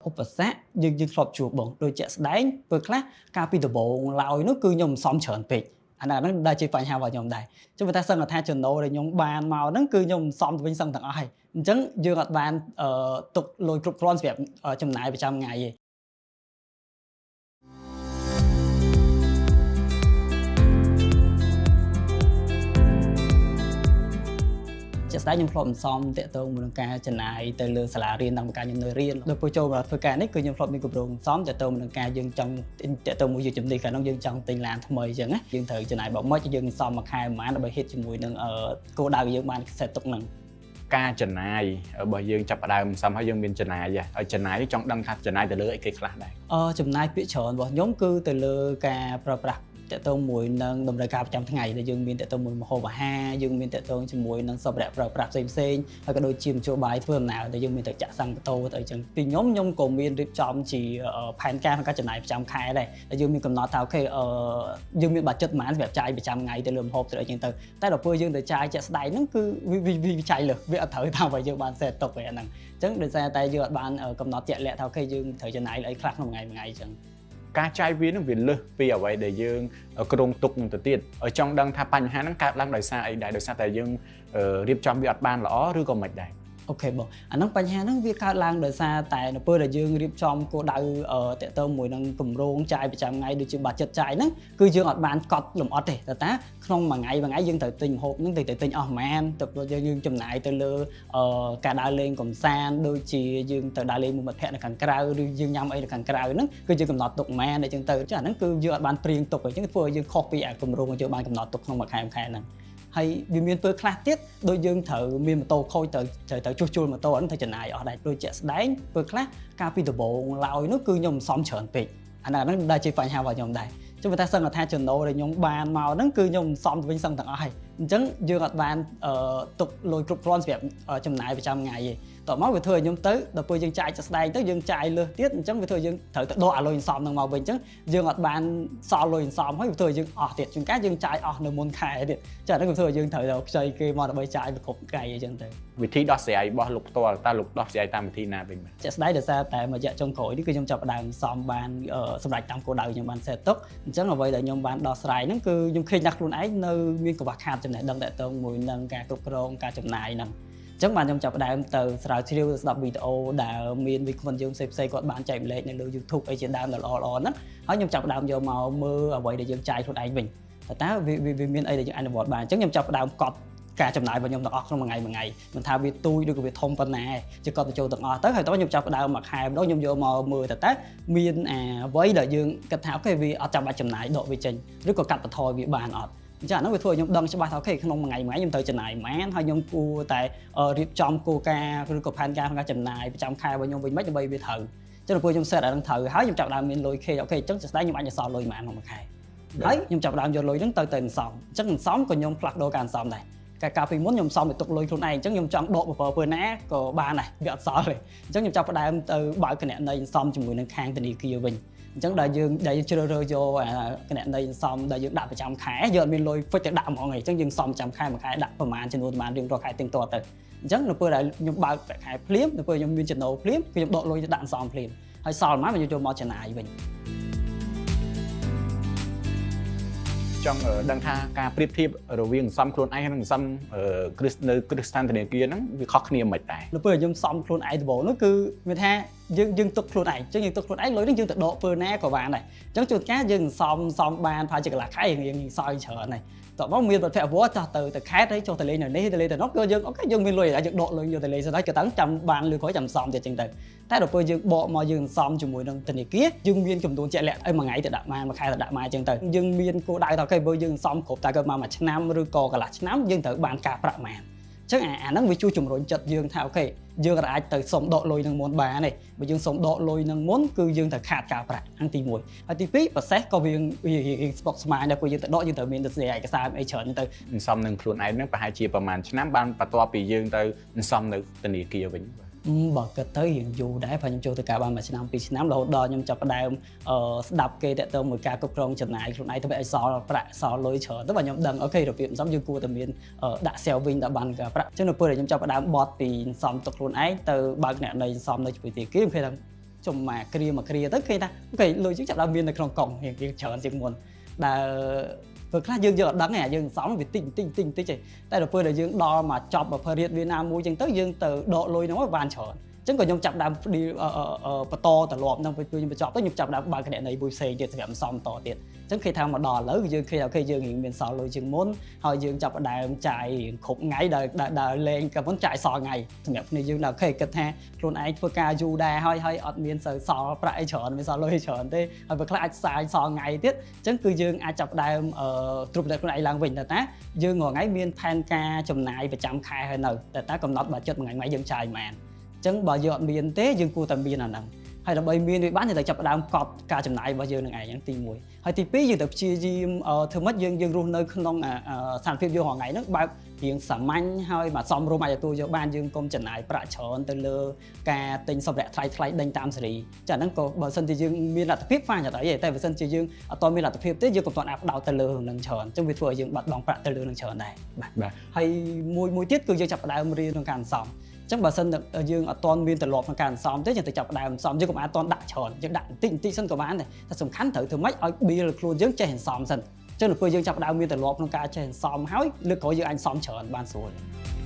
ឧបសគ្គយើងធ្លាប់ជួបបងដូចជាក់ស្ដែងពេលខ្លះកាលពីដំបូងឡើយនោះគឺខ្ញុំសំច្រើនពេកអាហ្នឹងដែលជាបញ្ហារបស់ខ្ញុំដែរចុះបើថាសឹងថាចំណូលដែលខ្ញុំបានមកហ្នឹងគឺខ្ញុំសំទៅវិញសឹងទាំងអស់ហើយអញ្ចឹងយើងអត់បានទុកលុយគ្រប់គ្រាន់សម្រាប់ចំណាយប្រចាំថ្ងៃទេជាក់ស្ដែងខ្ញុំធ្លាប់អន្សំតាក់ទងមួយនឹងការចំណាយទៅលើសាលារៀនតាំងពីការខ្ញុំនៅរៀនដល់ពេលចូលមកធ្វើការនេះគឺខ្ញុំធ្លាប់មានគម្រោងអន្សំតាក់ទងមួយនឹងការយើងចង់តាក់ទងមួយយើងជំនាញកាលនោះយើងចង់ទិញឡានថ្មីអញ្ចឹងណាយើងត្រូវចំណាយបើមិនយើងអន្សំមួយខែប្រហែលដើម្បីហិតជាមួយនឹងគោលដៅយើងបាន set ទុកហ្នឹង ការចំណាយរបស់យើងចាប់ផ្ដើមសំហើយយើងមានចំណាយហើយចំណាយចង់ដឹងថាចំណាយទៅលើអីគេខ្លះដែរ ចំណាយភាគច្រើនរបស់ខ្ញុំគឺទៅលើការប្រើប្រាស់តាក់ទងមួយនឹងតម្រូវការប្រចាំថ្ងៃដែលយើងមានតាក់ទងមួយម្ហូបអាហារយើងមានតាក់ទងជាមួយនឹងសម្ភារៈប្រើប្រាស់ផ្សេងផ្សេងៗហើយក៏ដូចជាមធ្យោបាយធ្វើដំណើរដែលយើងមានទៅចាក់សាំងម៉ូតូទៅអីចឹងពីខ្ញុំខ្ញុំក៏មានរៀបចំជាផែនការក្នុងការចំណាយប្រចាំខែដែរដែលយើងមានកំណត់ថា okay យើងមាន budget ប៉ុន្មានសម្រាប់ចាយប្រចាំថ្ងៃទៅលើម្ហូបទៅអីចឹងទៅតែដល់ពេលយើងទៅចាយជាក់ស្ដែងហ្នឹងគឺវាចាយលើសវាអត់ត្រូវតាមអ្វីយើងបាន set ទុកឯហ្នឹងអញ្ចឹងដោយសារតែយើងអត់បានកំណត់ជាក់លាក់ថា okay យើងត្រូវចំណាយអីខ្លះក្នុងថ្ងៃមួយថ្ងៃអញ្ចឹង ការចាយវានឹងវាលើសពីអ្វីដែលយើងគ្រោងទុកនឹងទៅទៀតចង់ដឹងថាបញ្ហាហ្នឹងកើតឡើងដោយសារអីដែរដោយសារតែយើងរៀបចំវាអត់បានល្អឬក៏មិនដែរ okay បងអាហ្នឹងបញ្ហាហ្នឹងវាកើតឡើងដោយសារតែនៅពេលដែលយើងរៀបចំគោលដៅតាក់ទងមួយនឹងគម្រោងចាយប្រចាំថ្ងៃដូចជា budget ចាយហ្នឹងគឺយើងអត់បានកត់លម្អិតទេតែតាក្នុងមួយថ្ងៃមួយថ្ងៃយើងត្រូវទិញម្ហូបហ្នឹងទៅទិញអស់ប្រហែលទៅយើងចំណាយទៅលើការដើរលេងកំសាន្តដូចជាយើងទៅដើរលេងមួយមិត្តភ័ក្តិនៅខាងក្រៅឬយើងញ៉ាំអីនៅខាងក្រៅហ្នឹងគឺយើងកំណត់ទុកប្រហែលអីចឹងទៅចឹងអាហ្នឹងគឺយើងអត់បានព្រៀងទុកអញ្ចឹងធ្វើឲ្យយើងខុសពីអាគម្រោងដែលយើងបានកំណត់ទុកក្នុងមួយខែមួយខែហ្នឹងហើយវាមានពេលខ្លះទៀតដូចយើងត្រូវមានម៉ូតូខូចត្រូវត្រូវត្រូវជួសជុលម៉ូតូអាហ្នឹងត្រូវចំណាយអស់ដែរដូចជាក់ស្ដែងពេលខ្លះកាលពីដំបូងឡើយនោះគឺខ្ញុំសំច្រើនពេកអាហ្នឹងដែលជាបញ្ហារបស់ខ្ញុំដែរចុះបើថាសឹងថាចំណូលដែលខ្ញុំបានមកហ្នឹងគឺខ្ញុំសំទៅវិញសឹងទាំងអស់ហើយអញ្ចឹងយើងអត់បានទុកលុយគ្រប់គ្រាន់សម្រាប់ចំណាយប្រចាំថ្ងៃទេតមកវាធ្វើឲ្យខ្ញុំទៅដល់ពេលយើងចាយជាក់ស្ដែងទៅយើងចាយលើសទៀតអញ្ចឹងវាធ្វើឲ្យយើងត្រូវទៅដកអាលុយសំហ្នឹងមកវិញអញ្ចឹងយើងអត់បានសល់លុយសំហើយវាធ្វើឲ្យយើងអស់ទៀតជួនកាលយើងចាយអស់នៅមុនខែទៀតចាហ្នឹងវាធ្វើឲ្យយើងត្រូវទៅខ្ចីគេមកដើម្បីចាយទៅគ្រប់ថ្ងៃអញ្ចឹងទៅ វិធីដោះស្រាយរបស់លោកផ្ទាល់តើលោកដោះស្រាយតាមវិធីណាវិញបាទ ជាក់ស្ដែងដោយសារតែមួយរយៈចុងក្រោយនេះគឺខ្ញុំចាប់ផ្ដើមសំបានសម្រេចតាមគោលដៅខ្ញុំបាន set ទុកអញ្ចឹងអ្វីដែលខ្ញុំបានដោះស្រាយហ្នឹងគឺខ្ញុំឃើញថាខ្លួនឯងនៅមានកង្វះខាតចំណេះដឹងតាក់ទងមួយនឹងការគ្រប់គ្រងការចំណាយហ្នឹងអញ្ចឹងបានខ្ញុំចាប់ផ្ដើមទៅស្រាវជ្រាវទៅស្ដាប់វីដេអូដែលមានវិក្កាមយើងផ្សេងៗគាត់បានចែកម្លែកនៅលើ YouTube អីជាដើមដែលល្អៗហ្នឹងហើយខ្ញុំចាប់ផ្ដើមយកមកមើលអ្វីដែលយើងចាយខ្លួនឯងវិញតើវាមានអីដែលយើងអនុវត្តបានអញ្ចឹងខ្ញុំចាប់ផ្ដើមកត់ការចំណាយរបស់ខ្ញុំទាំងអស់ក្នុងមួយថ្ងៃមួយថ្ងៃមិនថាវាទូចឬក៏វាធំប៉ុណ្ណាជាកត់បញ្ចូលទាំងអស់ទៅហើយតោះខ្ញុំចាប់ផ្ដើមមួយខែម្ដងខ្ញុំយកមកមើលតើមានអាអ្វីដែលយើងគិតថា okay វាអត់ចាំបាច់ចំណាយដកវាចេញឬក៏កាត់បន្ថយវាបានអត់អញ្ចឹងអានោះវាធ្វើឲ្យខ្ញុំដឹងច្បាស់ថា okay ក្នុងមួយថ្ងៃមួយថ្ងៃខ្ញុំត្រូវចំណាយប៉ុន្មានហើយខ្ញុំគួរតែរៀបចំគោលការណ៍ឬក៏ផែនការក្នុងការចំណាយប្រចាំខែរបស់ខ្ញុំវិញមិនដើម្បីវាត្រូវអញ្ចឹងដល់ពេលខ្ញុំ set អានឹងត្រូវហើយខ្ញុំចាប់ផ្ដើមមានលុយ ខេ okay អញ្ចឹងជាក់ស្ដែងខ្ញុំអាចសល់លុយប៉ុន្មានក្នុងមួយខែហើយខ្ញុំចាប់ផ្ដើមយកលុយហ្នឹងទៅអន្សំអញ្ចឹងអន្សំក៏ខ្ញុំផ្លាស់ប្ដូរការអន្សំដែរកាលកាលពីមុនខ្ញុំសំទៅទុកលុយខ្លួនឯងអញ្ចឹងខ្ញុំចង់ដកមកប្រើពេលណាក៏បានដែរវាអត់សល់ទេអញ្ចឹងខ្ញុំចាប់ផ្ដើមទៅបើកគណនីអន្សំជាមួយនឹងខាងធនាគារវិញអញ្ចឹងដែលយើងជ្រើសរើសយកអាគណនីអន្សំដែលយើងដាក់ប្រចាំខែយើងអត់មានលុយ fix ទៅដាក់ហ្មងឯងអញ្ចឹងយើងសំចាំខែមួយខែដាក់ប្រហែលចំនួនប្រហែលរៀងរាល់ខែទៀងទាត់ទៅអញ្ចឹងនៅពេលដែលខ្ញុំបើកប្រាក់ខែភ្លាមនៅពេលខ្ញុំមានចំណូលភ្លាមគឺខ្ញុំដកលុយទៅដាក់អន្សំភ្លាមហើយសល់មកខ្ញុំយកមកចំណាយវិញ ចង់ដឹងថាការប្រៀបធៀបរវាងសំខ្លួនឯងនិងសំគ្រឹះនៅគ្រឹះស្ថានធនាគារហ្នឹងវាខុសគ្នាមិនដែរ នៅពេលខ្ញុំសំខ្លួនឯងដំបូងនោះគឺមានថាយើងទុកខ្លួនឯងអញ្ចឹងយើងទុកខ្លួនឯងលុយនេះយើងទៅដកពេលណាក៏បានដែរអញ្ចឹងជួនកាលយើងសំបានប្រហែលជាកន្លះខែយើងសល់ច្រើនហើយតោះមកមានប្រភពវត្តចោះទៅខេត្តហើយចុះទៅលេងនៅនេះទៅលេងទៅនោះគឺយើង okay យើងមានលុយហើយយើងដកលុយយកទៅលេងសិនហើយក៏ទៅចាំបានលុយក្រោយចាំសំទៀតអញ្ចឹងទៅតែដល់ពេលយើងបកមកយើងសំជាមួយនឹងធនាគារយើងមានចំនួនជាក់លាក់ឲ្យមួយថ្ងៃទៅដាក់បានមួយខែទៅដាក់មកអញ្ចឹងទៅយើងមានគោលដៅថា okay បើយើងសំគ្រប់តែក៏មកមួយឆ្នាំឬក៏កន្លះឆ្នាំយើងត្រូវបានការប្រាក់ប៉ុន្មានអញ្ចឹងអាហ្នឹងវាជួយជំរុញចិត្តយើងថា okay យើងអាចទៅសុំដកលុយនឹងមុនបានទេបើយើងសុំដកលុយនឹងមុនគឺយើងត្រូវខាតការប្រាក់ហ្នឹងទី1ហើយទី2 process ក៏វារៀងស្មុគស្មាញដែរព្រោះយើងទៅដកយើងត្រូវមានទៅស្ឯកសារអីច្រើនទៅ សំនឹងខ្លួនឯងហ្នឹងប្រហែលជាប្រហែលឆ្នាំបានបន្ទាប់ពីយើងទៅសំនៅធនាគារវិញបាទ បើគិតទៅរៀងយូរដែរព្រោះខ្ញុំចូលទៅការបានមួយឆ្នាំពីរឆ្នាំរហូតដល់ខ្ញុំចាប់ផ្ដើមស្ដាប់គេតាក់ទងមួយការគ្រប់គ្រងចំណាយខ្លួនឯងទៅឲ្យសល់ប្រាក់សល់លុយច្រើនទៅបាទខ្ញុំដឹង okay របៀបសំយើងគួរតែមានដាក់ saving ដល់បានប្រាក់អញ្ចឹងនៅពេលដែលខ្ញុំចាប់ផ្ដើមបត់ពីសំទុកខ្លួនឯងទៅបើកអ្នកនៃសំនៅជាមួយធនាគារខ្ញុំឃើញថា ជុំមកគ្រាមកគ្រាទៅឃើញថា okay លុយយើងចាប់ដើមមាននៅក្នុងកុងរៀងច្រើនជាងមុនដែលពេលខ្លះយើងយកអត់ដឹងទេយើងសន្សំវាតិចតិចតិចតិចទេតែដល់ពេលដែលយើងដល់មកចប់ period វាណាមួយចឹងទៅយើងទៅដកលុយហ្នឹងមកបានច្រើនចឹងក៏ខ្ញុំចាប់ដើមបន្តត្រឡប់ហ្នឹងពេលខ្ញុំបញ្ចប់ទៅខ្ញុំចាប់ដើមបើកគណនីមួយផ្សេងទៀតសម្រាប់សន្សំតទៀតចឹងគេថាមកដល់ឥឡូវយើងឃើញ okay យើងរៀងមានសល់លុយជាងមុនហើយយើងចាប់ដើមចាយរៀងគ្រប់ថ្ងៃដែលដែលលេងកាលមុនចាយសល់ថ្ងៃសម្រាប់គ្នាយើងដល់ okay គិតថាខ្លួនឯងធ្វើការយូរដែរហើយហើយអត់មានសូវសល់ប្រាក់អីច្រើនមានសល់លុយច្រើនទេហើយពេលខ្លះអាចសាយសល់ថ្ងៃទៀតចឹងគឺយើងអាចចាប់ដើមអឺត្រួតពិនិត្យខ្លួនឯងឡើងវិញតើតាយើងរាល់ថ្ងៃមានផែនការចំណាយប្រចាំខែហើយនៅតើតាកំណត់ budget មួយថ្ងៃមួយយើងចាយប៉ុន្មានចឹងបើយើងអត់មានទេយើងគួរតែមានអាហ្នឹងហើយដើម្បីមានវាបានយើងត្រូវចាប់ផ្ដើមកត់ការចំណាយរបស់យើងនឹងឯងហ្នឹងទី1ហើយទី2យើងត្រូវព្យាយាមធ្វើម៉េចយើងយើងរស់នៅក្នុងស្ថានភាពយើងរាល់ថ្ងៃហ្នឹងបែបរៀងសាមញ្ញហើយបាទសមរម្យអាចទទួលយកបានយើងកុំចំណាយប្រាក់ច្រើនទៅលើការទិញសម្ភារៈថ្លៃថ្លៃដេញតាមសេរីចាហ្នឹងក៏បើសិនជាយើងមានលទ្ធភាព fine អត់អីទេតែបើសិនជាយើងអត់ទាន់មានលទ្ធភាពទេយើងកុំទាន់អាផ្ដោតទៅលើនឹងច្រើនអញ្ចឹងវាធ្វើឲ្យយើងបាត់បង់ប្រាក់ទៅលើនឹងច្រើនដែរបាទ បាទ ហើយមួយមួយទៀតគឺយើងចាប់ផ្ដើមរៀនក្នុងការអន្សំអញ្ចឹងបើសិនយើងអត់ទាន់មានទម្លាប់ក្នុងការអន្សំទេយើងទៅចាប់ផ្ដើមអន្សំយើងកុំអាចទាន់ដាក់ច្រើនយើងដាក់បន្តិចបន្តិចសិនក៏បានដែរតែសំខាន់ត្រូវធ្វើម៉េចឲ្យ build ខ្លួនយើងចេះអន្សំសិនអញ្ចឹងដល់ពេលយើងចាប់ផ្ដើមមានទម្លាប់ក្នុងការចេះអន្សំហើយលើកក្រោយយើងអាចអន្សំច្រើនបានស្រួល។